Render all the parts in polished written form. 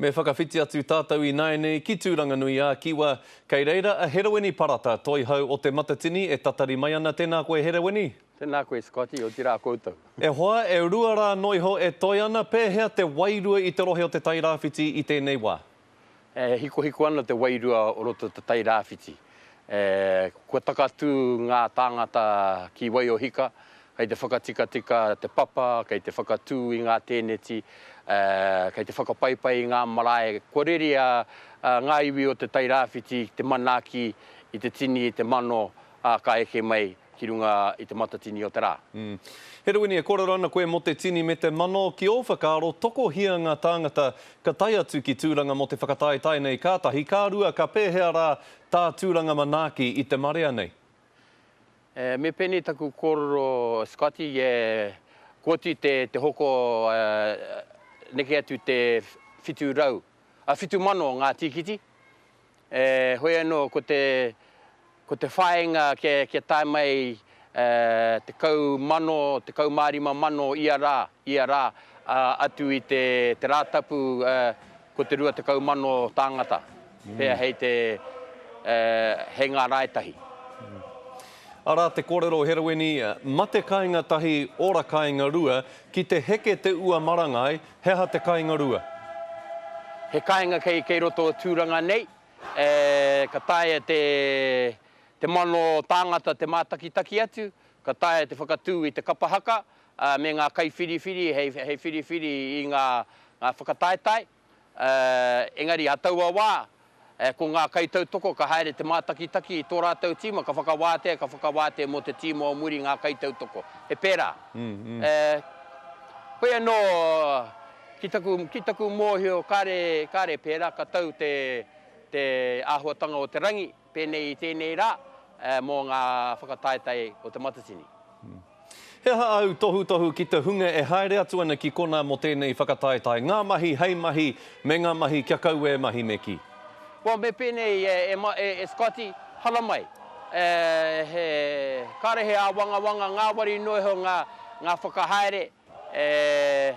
Me whakawhiti atu tātou ināianei ki Tūranganui-ā-Kiwa. Kei reira a Herewini Parata, toihau o Te Matatini, e tatari mai ana. Tēnā koe Herewini. Tēnā koe Scotty, otirā koutou. E hoa, e rua rā noa iho e toe ana, pēhea te wairua i te rohe o Te Tairāwhiti i tēnei wā? E hikohiko ana te wairua o roto o Te Tairāwhiti. Kua takatū ngā tāngata ki Waiohika, kei te whakatikatika te papa, kei te whakatū i ngā tēneti, kei te whakapaipai i ngā marae. Kua reri a ngā iwi o Te Tairāwhiti ki te manaaki i te tini, i te mano, ā, ka eke mai ki runga i te matatini o te rā. Herewini, e kōrero ana koe mō te tini me te mano, ki ō whakaaro, tokohia ngā tāngata ka tae atu ki Tūranga mō te whakataetae nei ka tahi, ka rua, ka pēhea rā tā Tūranga manaaki i te marea nei? E, me pēnei taku kōrero Scotty, e, kua oti te, te hoko e, neke atu te 700, a 7,000 ngā tīkiti. E, hoi anō, ko te, ko te whāinga kia, kia tae mai e, 10,000, 15,000 ia rā, ia rā, ā, atu i te, te Rātapu, e, ko te 20,000 tāngata pea hei te, e, hei ngā raetahi. Arā te kōrero Herewini, mate kainga tahi, ora kainga rua, ki te heke te ua marangai, he aha te kainga rua? He kāinga kei, kei roto o Tūranga nei, e, ka taea te, te mano tāngata te mātakitaki atu, ka taea te whakatū i te kapa haka, ā, me ngā kaiwhiriwhiri hei, hei whiriwhiri i ngā, ngā whakataetae. Ā, engari a taua wā, ko ngā kaitautoko ka haere te mātakitaki i tō rātou tīma, ka whakawātea, ka whakawātea mō te tīma o muri ngā kaitautoko. He pērā. Ā, hoi anō, ki taku, ki taku mōhio, kāre, kāre pērā, ka tau te, te āhuatanga o te rangi, pēnei i tēnei rā, mō ngā whakataetae o Te Matatini. He aha āu tohutohu ki te hunga e haere atu ana ki konā mō tēnei whakataetae? Ngā mahi hei mahi me ngā mahi kia kaua e mahi me kī. Well, me pēnei e, e, e Scotty, haramai. E, he, kāre he āwangawanga ngāwari noa iho ngā, ngā whakahaere. E,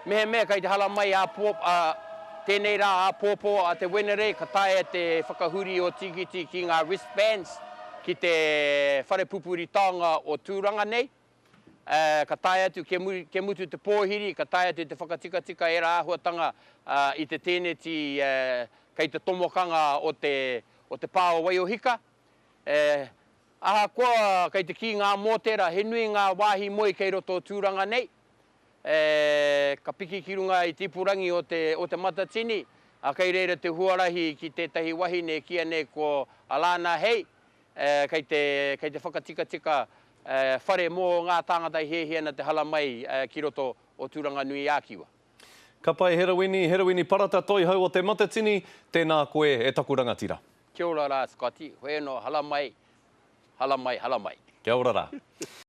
mehemea kei te haramai āpō, ā, tēnei rā āpōpō a te Wenerei, ka taea te whakahuri o tīkiti ki ngā wristbands ki te whare pupuri taonga o Tūranga nei. Ā, ka taea atu kia muri, kia mutu te pōhiri, ka taea atu te whakatikatika ērā āhuatanga i te tēneti kei te tomokanga o te, o te pā o Waiohika. E, ahakoa kei te kī ngā mōtera, he nui ngā wāhi moe kei roto o Tūranga nei, E, ka piki ki runga i te ipurangi o te, o Te Matatini, a kei reira te huarahi ki tētahi wahine e kīia nei ko Alana Hei, e, kei te, kei te whakatikatika, e, whare mō ngā tāngata e hiahia ana te hala mai, e, ki roto o Tūranganui-ā-Kiwa. Ka pai Herewini, Herewini Parata Toihau o Te Matatini, tēnā koe e taku rangatira. Kia ora rā Scotty, hoi anō, hala mai, hala mai, hala mai. Kia ora rā.